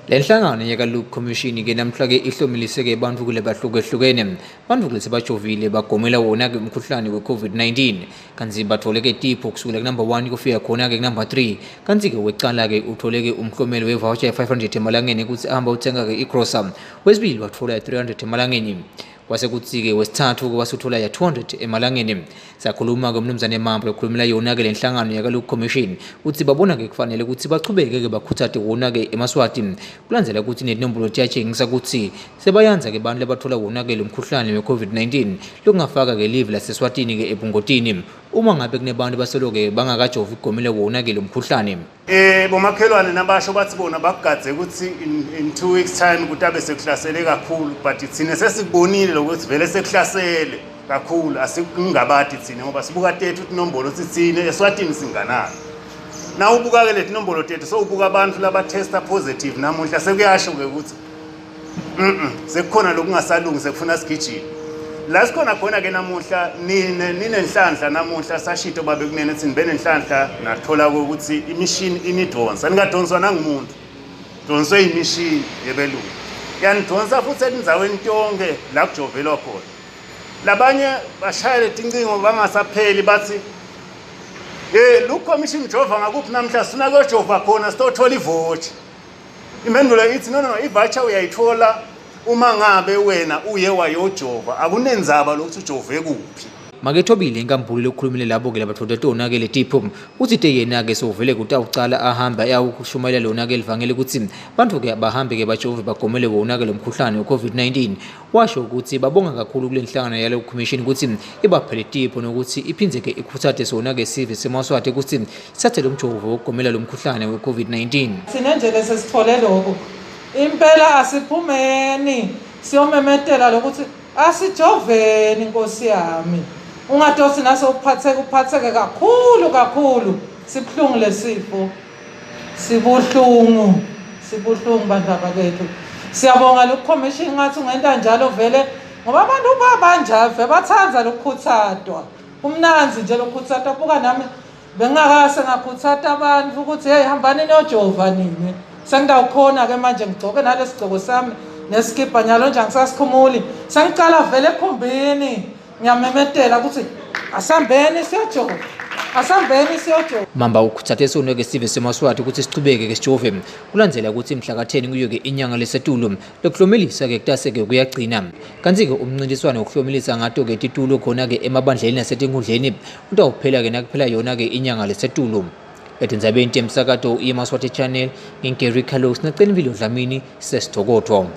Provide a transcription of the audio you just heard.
Le nhlangano yaka-Luke Commission ke namhla-ke ihlomelise-ke bantfu kule bahlukehlukene. Bantfu kule sebajovile bagomela wona-ke umkhuhlane we-COVID-19. Kantsi batfole-ke tipho kusukela kunumber 1 kufika khona-ke kunumber 3. Kantsi-ke wekucala-ke utfole-ke umklomelo we-voucher ye-500 emalangeni kutsi ahambe utsenga-ke igrosa. Wesibili watfola 300 emalangeni. Kwase kutsi-ke wesithathu-ke wasutfola ya-200 emalangeni. Sakhuluma-ke umnumzane Mambo ekhulumela yona-ke le nhlangano yaka-Luke Commission utsi babona-ke kufanele kutsi bachubeke-ke bakhutsate wona-ke emaSwati kulandzela kutsi netinombolo tiyatjengisa kutsi sebayandza-ke bantfu labatfola wona-ke lo mkhuhlane we-COVID-19 lokungafaka-ke live laseSwatini-ke ebungotini uma ngabe kunebantu basolo-ke bangakajovi kugomela wona-ke lo mkhuhlane. Bomakhelwane nabasho bathi bona bakugadze ukuthi in 2 weeks time kutabe sekuhlasele kakhulu, but thina sesikubonile lokuthi vele sekuhlasele kakhulu, asikungabadi thina ngoba sibuka tethu tinombolo ukuthi thina eSwatini singanani. Na ubuka ke letinombolo tethu sowubuka abantu labatesta positive namuhla, sekuyasho ke ukuthi sekukhona lokungasalungi, sekufuna sigijime. La sikhona khona ke namuhla nine ninenhlanhla namuhla sashito babe kunene thi nibe nenhlanhla nathola ukuthi imishini inidonsa, ningadonswa nangumuntu, donswe imishini yebelungu, yanidonsa futhi etindzaweni tonke la kujovelwa khona. Labanye bashayele tincingo bangasapheli bathi Luke Commission jova ngakuphi namhla, sifuna kuyojova khona sitothola ivoti. Impendulo ithi no no, i-voucher uyayithola uma ngabe wena uye wayojova, akunenzaba lokuthi ujove kuphi. Makethobile inkambule lokukhulumile labo-ke labatfola tona-ke letipho utsite yena-ke sowuvele kutawucala ahambe ayawushumayela lona-ke livangeli kutsi bantfu-ke abahambe-ke bajove bagomele wona-ke lo mkhuhlane we-COVID-19. Washo ukuthi babonga kakhulu kule nhlangano yalo commission kutsi ibaphele tipho nokuthi iphindze-ke ikhutsate sona-ke sive semaSwati kutsi sithathe lo mjovo wokugomela lo mkhuhlane we-COVID-19. Thina nje lesesithole lokhu impela asiphumeni siyomemetela lokuthi asijoveni nkosi yami, ungatothi nase uphatheke uphatheke kakhulu kakhulu. Sibuhlungu lesifo, sibuhlungu, sibuhlungu bantu abakethu. Siyabonga lo commission, ngathi ungenta njalo vele ngoba abantu babanjalo vele bathanda lokukhuthadwa, kumnandzi nje lokukhuthadwa. Buka nami bengingakase ngakhuthata abantu ukuthi hey, hambani niyojova nini, sengidawukhona ke manje ngigcoke nalesigcoko sami nesikibha nyalo nje angisasikhumuli, sengicala vele ekhumbini ngiyamemetela ukuthi asambeni siyojova, asambeni siyojova. Mamba ukhutsate sono-ke sive semaSwati kutsi sichubeke-ke sijove kulandzela kutsi mhla ka-10 kuyo-ke inyanga lesetulu lokuhlomelisa-ke kutase-ke kuyagcina. Kantsi-ke umncintiswano wokuhlomelisa ngato-ke titulo khona-ke emabandleni nasetinkhundleni utawuphela-ke nakuphela yona-ke inyanga lesetulu. Etindzabeni temsakato iMaswati Channel, ngingu-Gary Carlos naCenivilo Dlamini sesitokotfo.